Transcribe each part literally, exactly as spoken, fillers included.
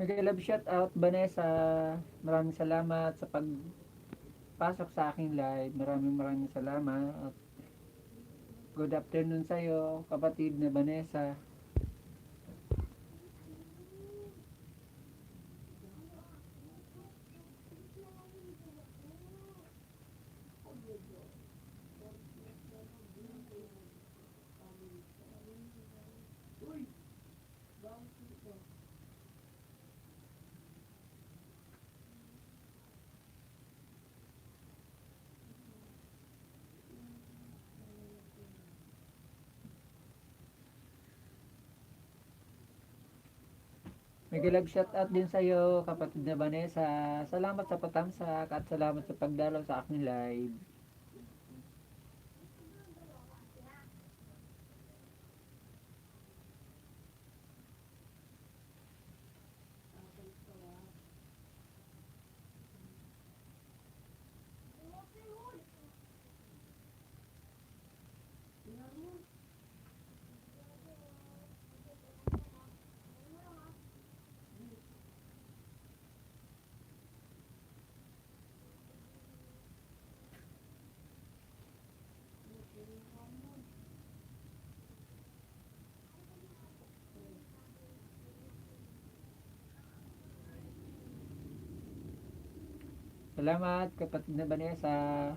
Mega love shout out, Vanessa. Maraming salamat sa pagpasok sa aking live. Maraming, maraming salamat. Good afternoon sa'yo, kapatid na Vanessa. Mega love shout out din sa'yo, kapatid na Vanessa. Salamat sa patamsak at salamat sa pagdalaw sa aking live. Salamat, kapatid na Vanessa.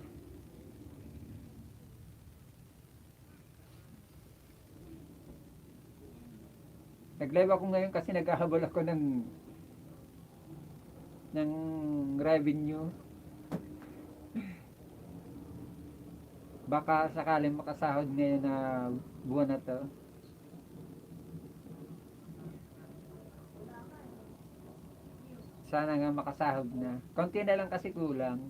Nag-live ako ngayon kasi naghahabol ako ng, ng revenue. Baka sakaling makasahod ngayon na buwan na 'to. Sana nga makasahod na. Konti na lang kasi kulang.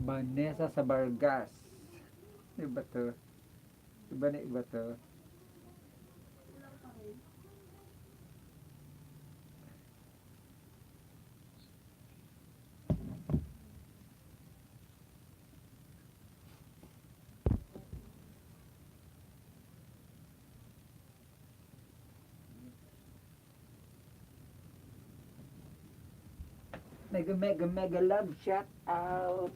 Vanessa Sabargas. Iba 'to. Iba na iba 'to. Mega, mega, mega love shout out.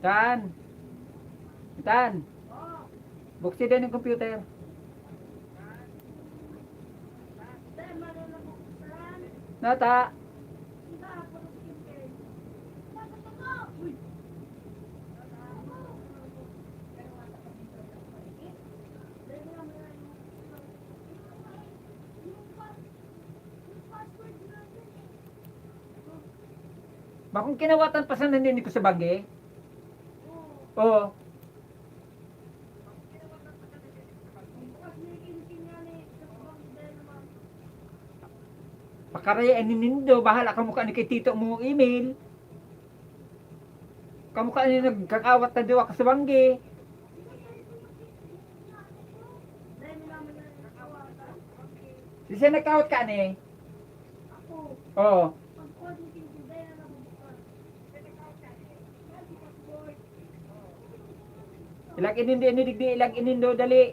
Tan. Tan. Buksi din ang computer. Nata. Bakong kinawatan pa sana nini ko sa banggi? Oo. Pakaraya ini nindo, bahala kamo kan kay tito mo, Emil. Kamo kan nagkakawat na duwa ka sa banggi. Siya nagkawat ka ni? Oo. Ilag inindo, inidigdi, ilag inindo, dali.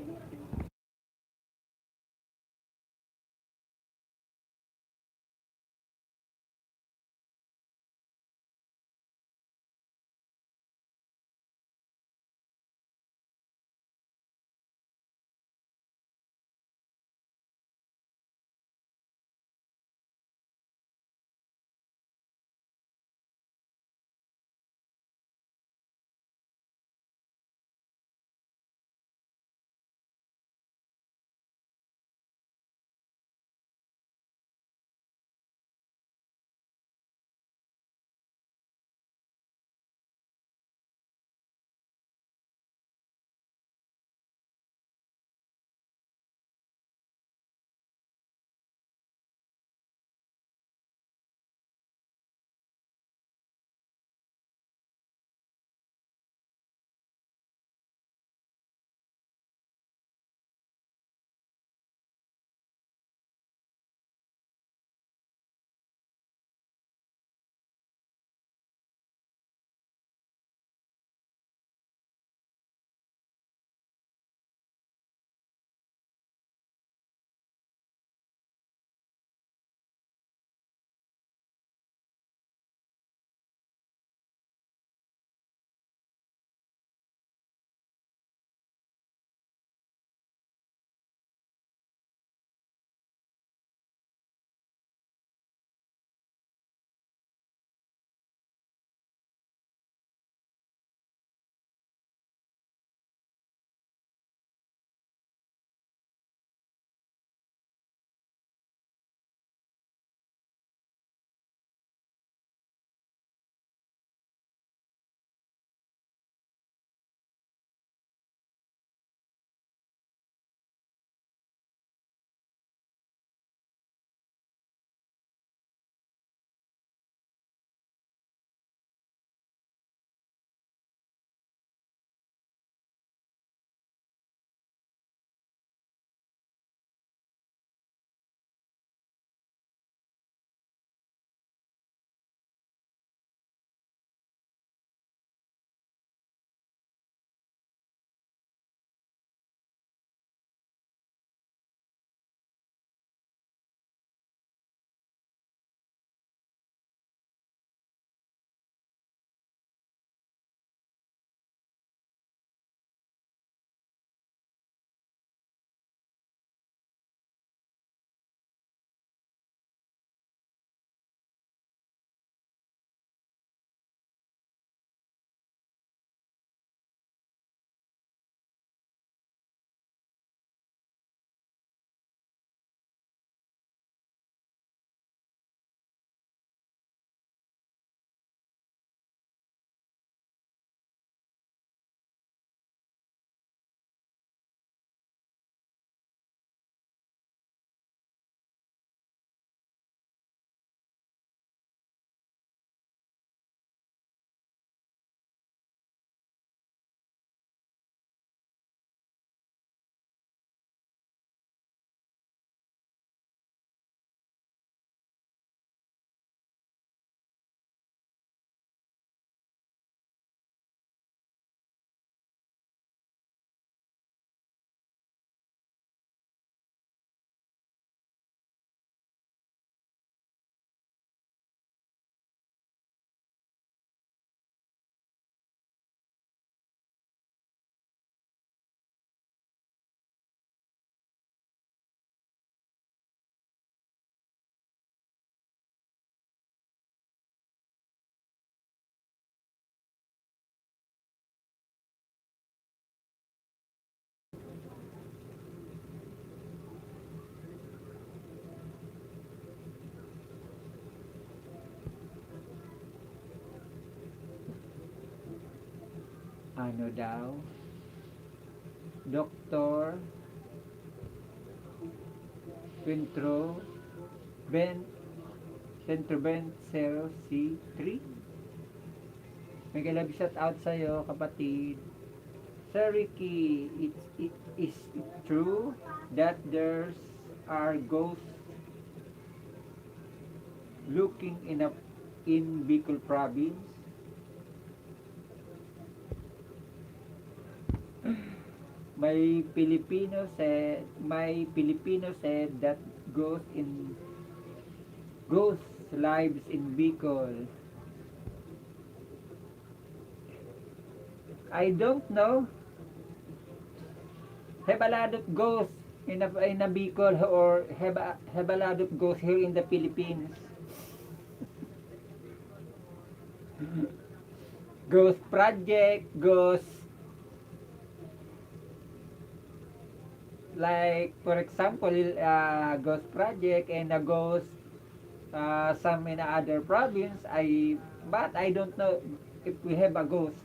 Ano daw? Doktor Centro Bend, Centro Bend, zero C three. Mega love shout out sa'yo, kapatid. Sir Ricky, it, it, is it true that there's are ghosts looking in a, in Bicol province? May Pilipino said, may Pilipino said that ghost in, ghost lives in Bicol. I don't know. Have a lot of ghosts in a, in a Bicol, or have a, have a lot of ghosts here in the Philippines. Ghost project, ghost, like, for example, uh, ghost project and a ghost, uh, some in other province. I, but I don't know if we have a ghost.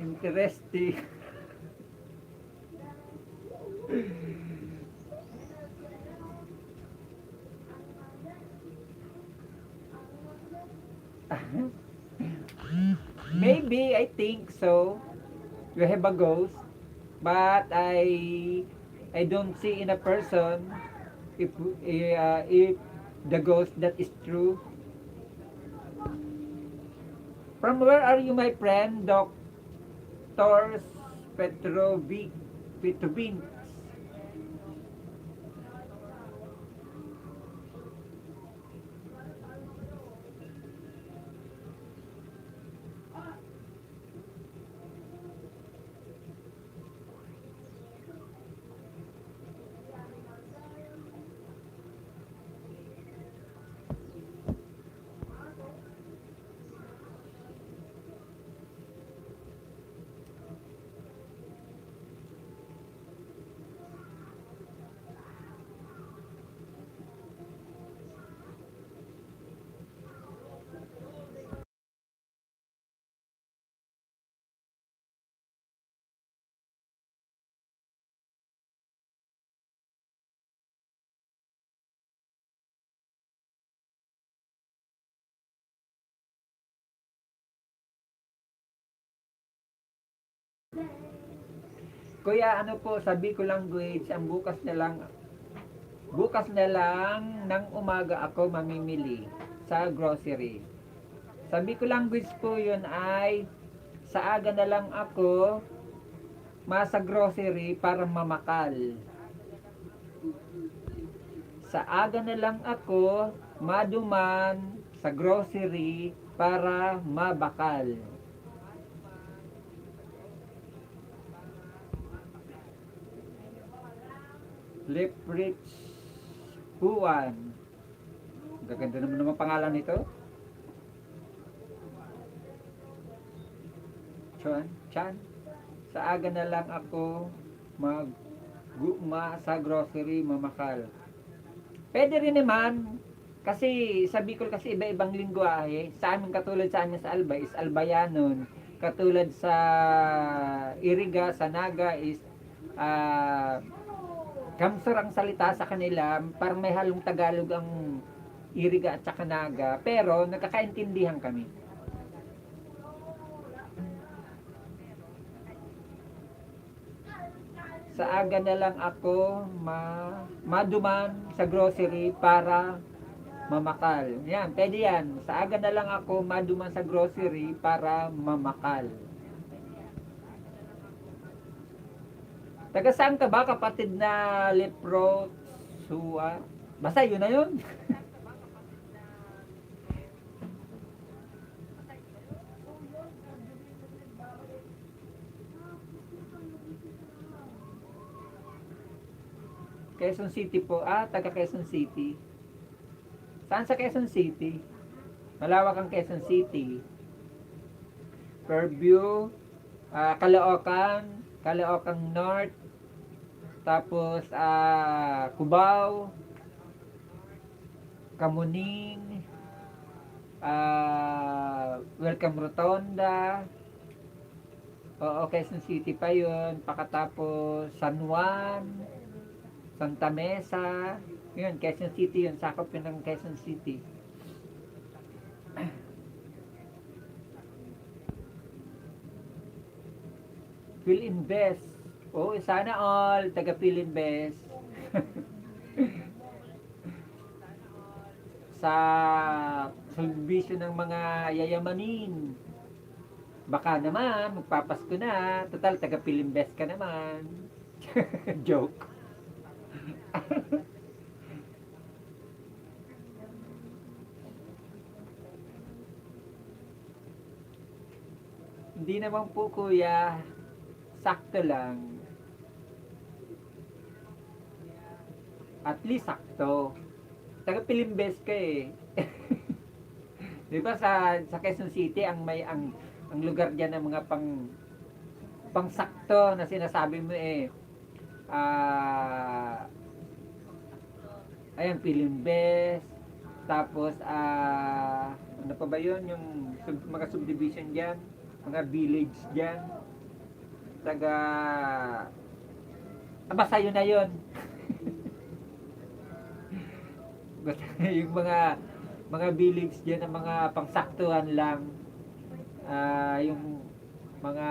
Interesting. Maybe, I think so. We have a ghost, but I I don't see in a person if, uh, if the ghost that is true. From where are you, my friend? Doctor Petrovic, Petrovince. Kuya, ano po, sa Bicol language, ang bukas na lang, bukas na lang ng umaga ako mamimili sa grocery. Sa Bicol language po yun ay, sa aga na lang ako masa grocery para mamakal. Sa aga na lang ako maduman sa grocery para mabakal. Leprich Juan. Gaganda naman ng mga pangalan nito. Chan, Chan. Sa aga na lang ako maggugma sa grocery, mamakal. Pwede rin naman, kasi sa Bicol kasi iba-ibang lengguwahe. Sa amin, katulad sa amin sa Albay, is Albayanon. Katulad sa Iriga, sa Naga, is, ah, Kamsor ang salita sa kanila. Parang may halong Tagalog ang Iriga at saka Naga. Pero nagkakaintindihan kami. Sa aga na lang ako ma-, maduman sa grocery para mamakal. Yan, pwede yan. Sa aga na lang ako maduman sa grocery para mamakal. Taga saan ka ba, kapatid na Lepro Sua? Basta yun na yun. Quezon City po. Ah, taga Quezon City. Saan sa Quezon City? Malawak ang Quezon City. Fairview, ah, Caloocan, Caloocan North, tapos, ah, Cubao, Kamuning, ah, Welcome Rotonda. Oo, Quezon City pa yun. Pakatapos, San Juan, Santa Mesa. Yun, Quezon City yun. Sakop yun ng Quezon City. Filinvest. Oo, sana all taga Filinvest. Sa serbisyo ng mga yayamanin. Baka naman, magpapasko na. Total, taga Filinvest ka naman. Joke. Hindi naman po, kuya. Sakto lang. At least sakto. Taga Filinvest ka eh. Di ba sa, sa Quezon City, ang may, ang, ang lugar diyan ng mga pang, pangsakto na sinasabi mo eh, ah, ayan, Filinvest, tapos, ah, ano pa ba yun? Yung sub-, mga subdivision diyan, mga village diyan. Taga, ah, basta yun na yun. Basta yung mga, mga village diyan, ang mga pangsaktuhan lang. Ah, yung mga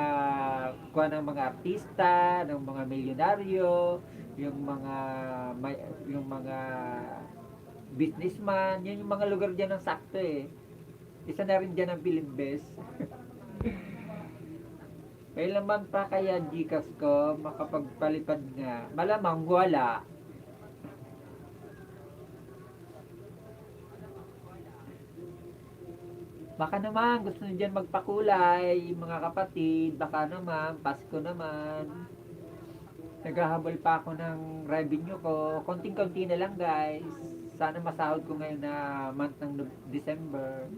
kuwan ng mga artista, ng mga milyonaryo, yung mga may, yung mga businessman, yun yung mga lugar diyan ng sakto eh. Isa na rin diyan ang Filinvest. Kailan man pa kaya Gcash ko makapagpalipad nga? Malamang wala. Baka naman gusto nyo dyan magpakulay, mga kapatid. Baka naman, Pasko naman. Naghahabol pa ako ng revenue ko. Konting-konti na lang, guys. Sana masahod ko ngayon na month ng Nov-, December.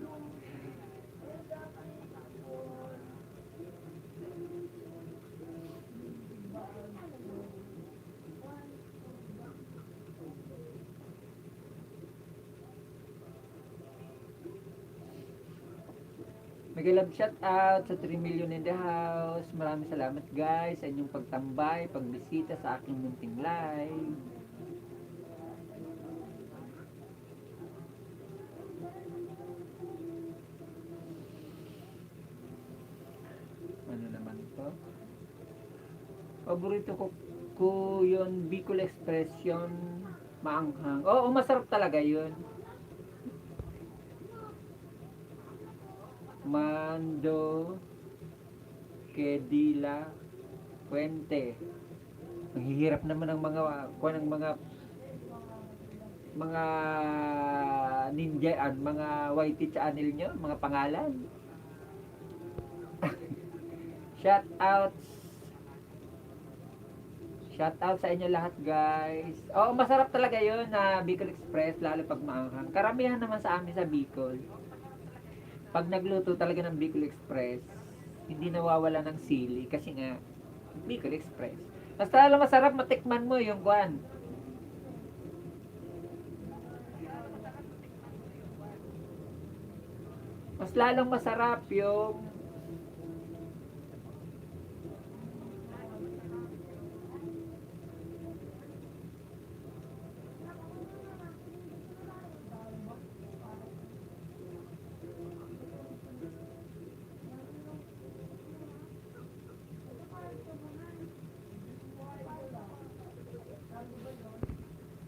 Mega love, shout out sa three million in the house. Maraming salamat, guys, sa inyong pagtambay, pagbisita sa aking munting live. Ano naman to? Paborito ko, ko yun, Bicol Expression, maanghang. Oo, masarap talaga yun. Mando Kedila Puente. Ang hihirap naman ng mga, kuwan, ng mga, mga ninja, ah, mga Y T channel nyo, mga pangalan. Shout out. Shout out sa inyo lahat, guys. Oo, masarap talaga yun na Bicol Express, lalo pag maanghang. Karamihan naman sa amin sa Bicol, pag nagluto talaga ng Bicol Express, hindi nawawala ng sili kasi nga, Bicol Express. Mas lalo masarap matikman mo yung kwan. Mas lalong masarap yung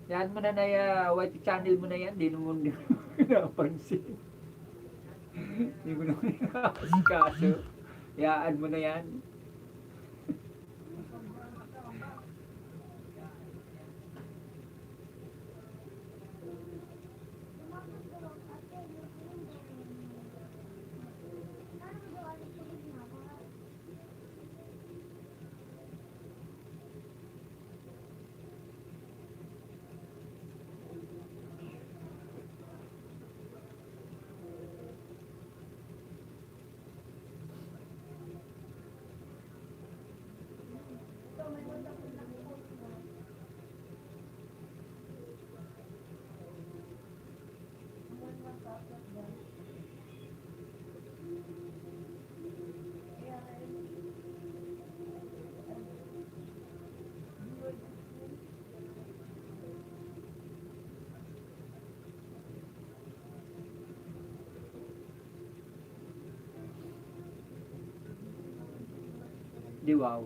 Yan mo na na ya, Y T channel mo na yan, di naman, di mo napansin. Di mo naman inaasikaso. Yaan mo na yan. Di wow.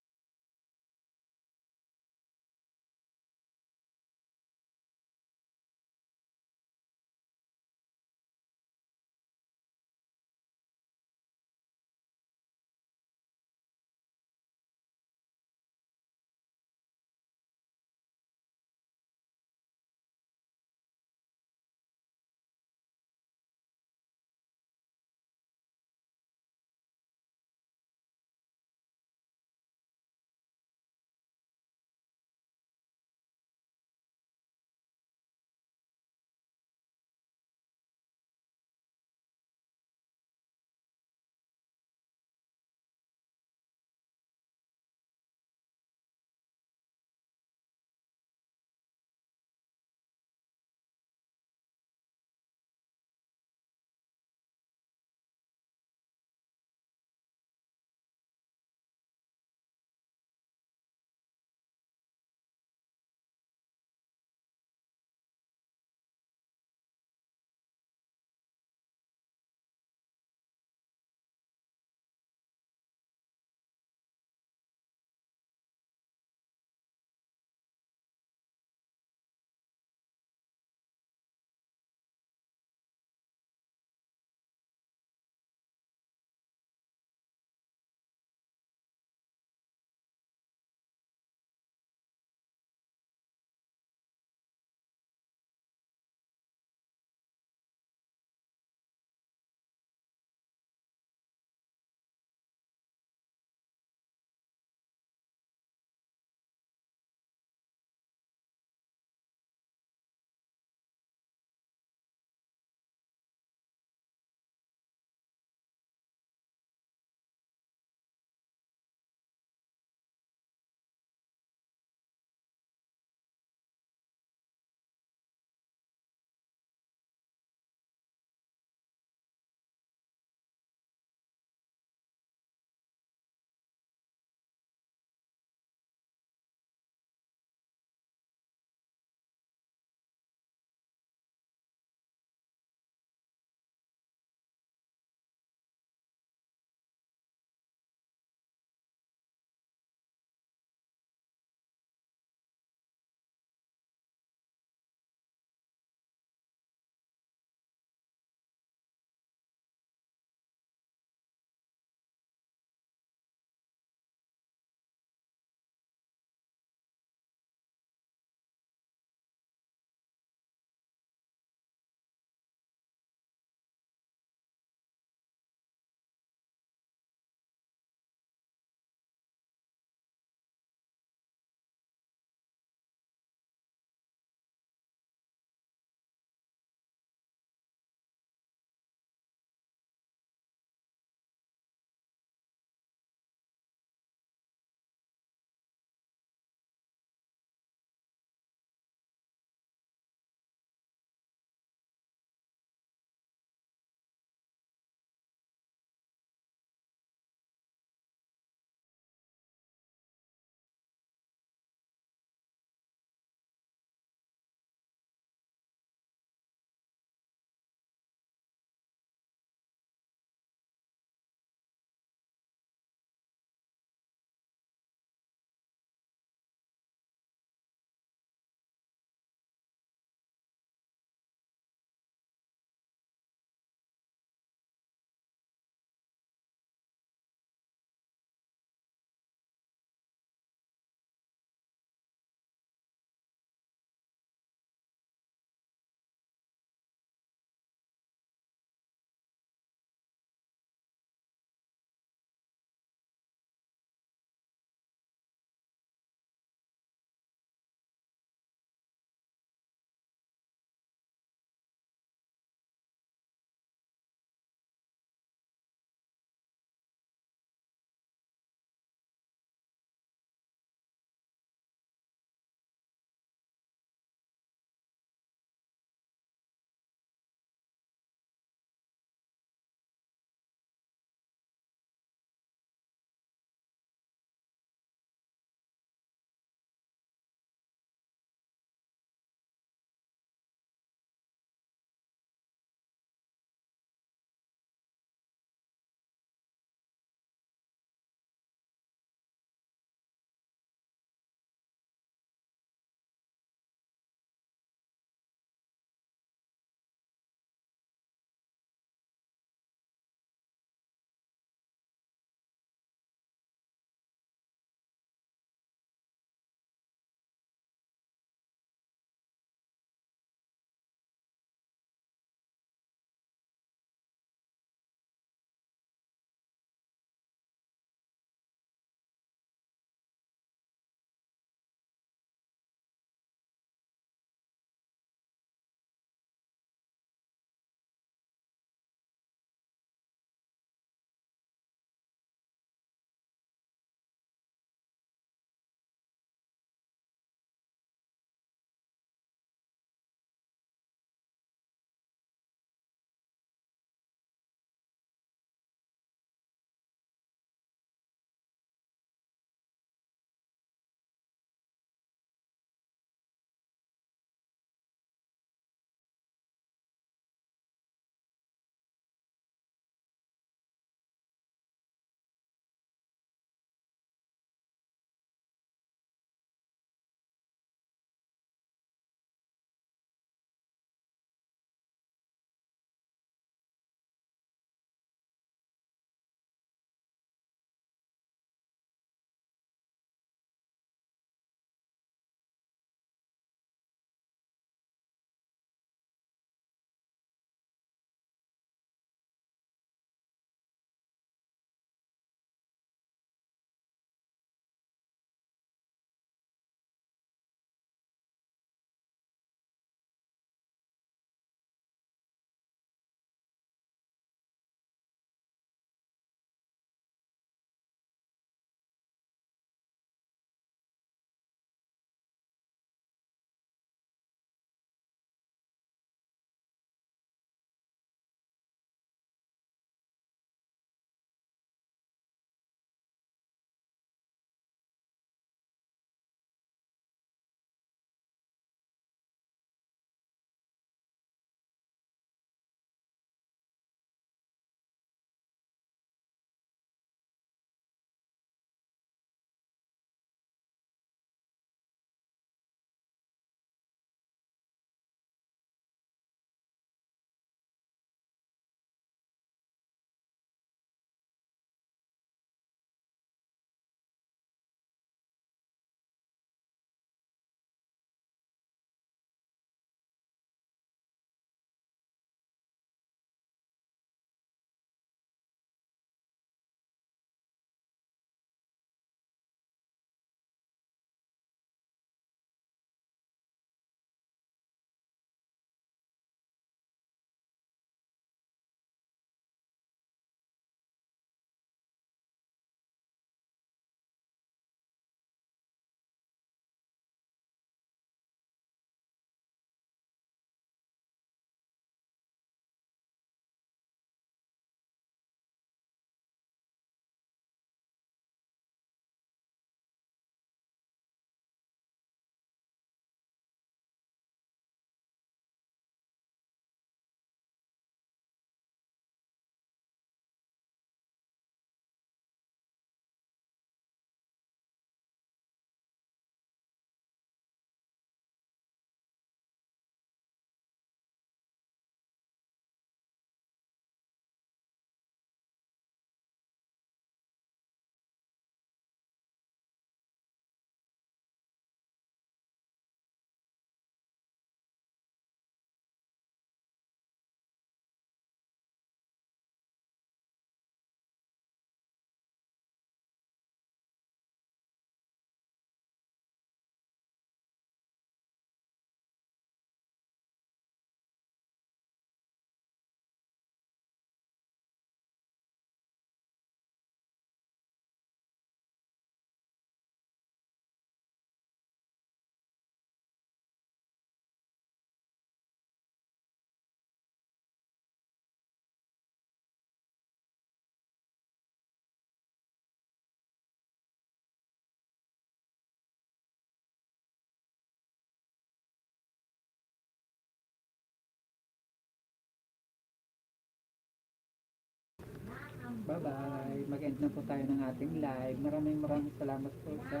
Bye-bye. Mag-end na po tayo ng ating live. Maraming maraming salamat po sa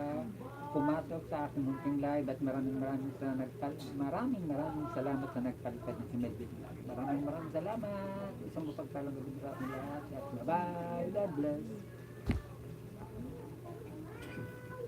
pumasok sa aking munting live at maraming maraming sa nagpal maraming maraming salamat sa nagpalipad ng Himelbit Vlog. Maraming maraming salamat. Isang mapagpalang gabi sa ating lahat. At bye-bye. God bless.